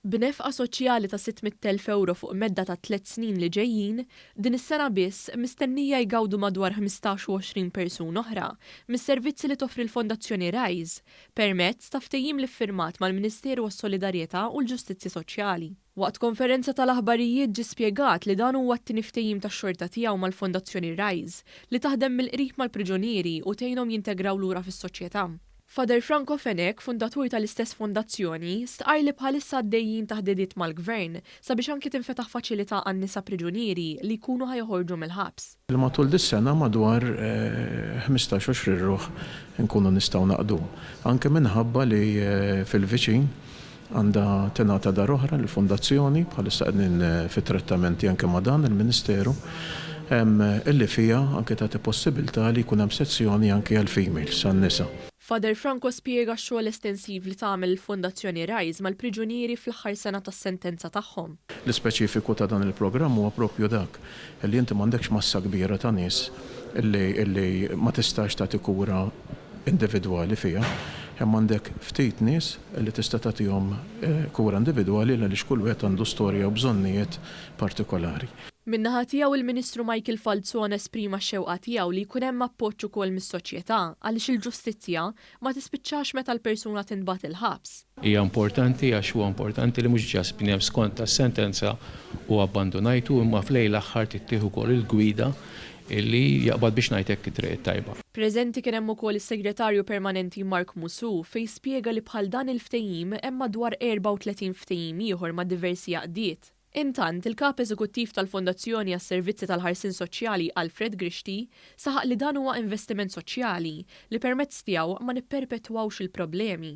B'nefqa soċjali ta' €600,000 fuq medda ta' tlett snin li ġejjin, din is-sena biss, mistennija jgawdu madwar 15 u 20 persuna oħra mis-servizzi li toffri l-Fondazzjoni Rise permezz ta' ftehim li ffirmat mal-Ministeru għas-Solidarjetà u l-Ġustizzja Soċjali. Waqt konferenza tal-aħbarijiet ġie spjegat li dan huwa t-tieni ftehim tax-xorta tiegħu mal-Fondazzjoni Rise li taħdem mill-qrib mal-priġunieri u tgħinhom jintegraw lura fis-soċjetà. Father Franco Fenech, fundatur tal-istess fondazzjoni, stqarr li bħalissa għaddejjin taħdidiet mal-Gvern sabiex anki tinfetaħ faċilità għan-nisa priġunieri li jkunu ħa joħorġu mill-ħabs. Matul dis-sena madwar 15 20 ruħ inkunu nistgħu naqduhom. Anke minħabba li fil-viċin għandha tingħata dar oħra lill-Fondazzjoni, bħalissa qegħdin fi trattamenti anke ma' dan il-Ministeru, illi fiha anke tagħti possibilità li jkun hemm sezzjoni anke għall-females, għan-nisa. Father Franco spjega x-xogħol estensiv li tagħmel il-Fondazzjoni Rise mal-priġunieri fl-aħħar sena tas-sentenza tagħhom. L-ispeċifiku ta' dan il-programm huwa propju dak, li inti m'għandekx massa kbira ta' nies li li ma tistax tagħti kura individwali fiha, imma għandek ftit nies li tista' tagħtihom kura individwali għaliex kull wieħed għandu storja u bżonnijiet partikolari. Min-naħa tiegħu il-Ministru Michael Falzon esprima x-xewqa tiegħu li jkun hemm appoġġ ukoll mis-soċjetà għaliex il-ġustizzja ma tispiċċax meta l-persuna tintbagħat il-ħabs. Hija importanti għax huwa importanti li mhux just bniedem skonta s-sentenza u abbandunajtu imma f'lejl l-aħħar tittieħ ukoll il-gwida illi jaqbad biex ngħid hekk it-triq it-tajba. Preżenti kien hemm ukoll is-Segretarju Permanenti Mark Musù fejn spjega li bħal dan il-ftehim hemm madwar 34 ftehim ieħor ma' diversi għaqdiet. Intant, il-Kap Eżekuttiv tal-Fondazzjoni għas-Servizzi tal-Ħarsien Soċjali Alfred Grixti saħaq li dan huwa investiment soċjali li permezz tiegħu ma nipperpetwawx il-problemi.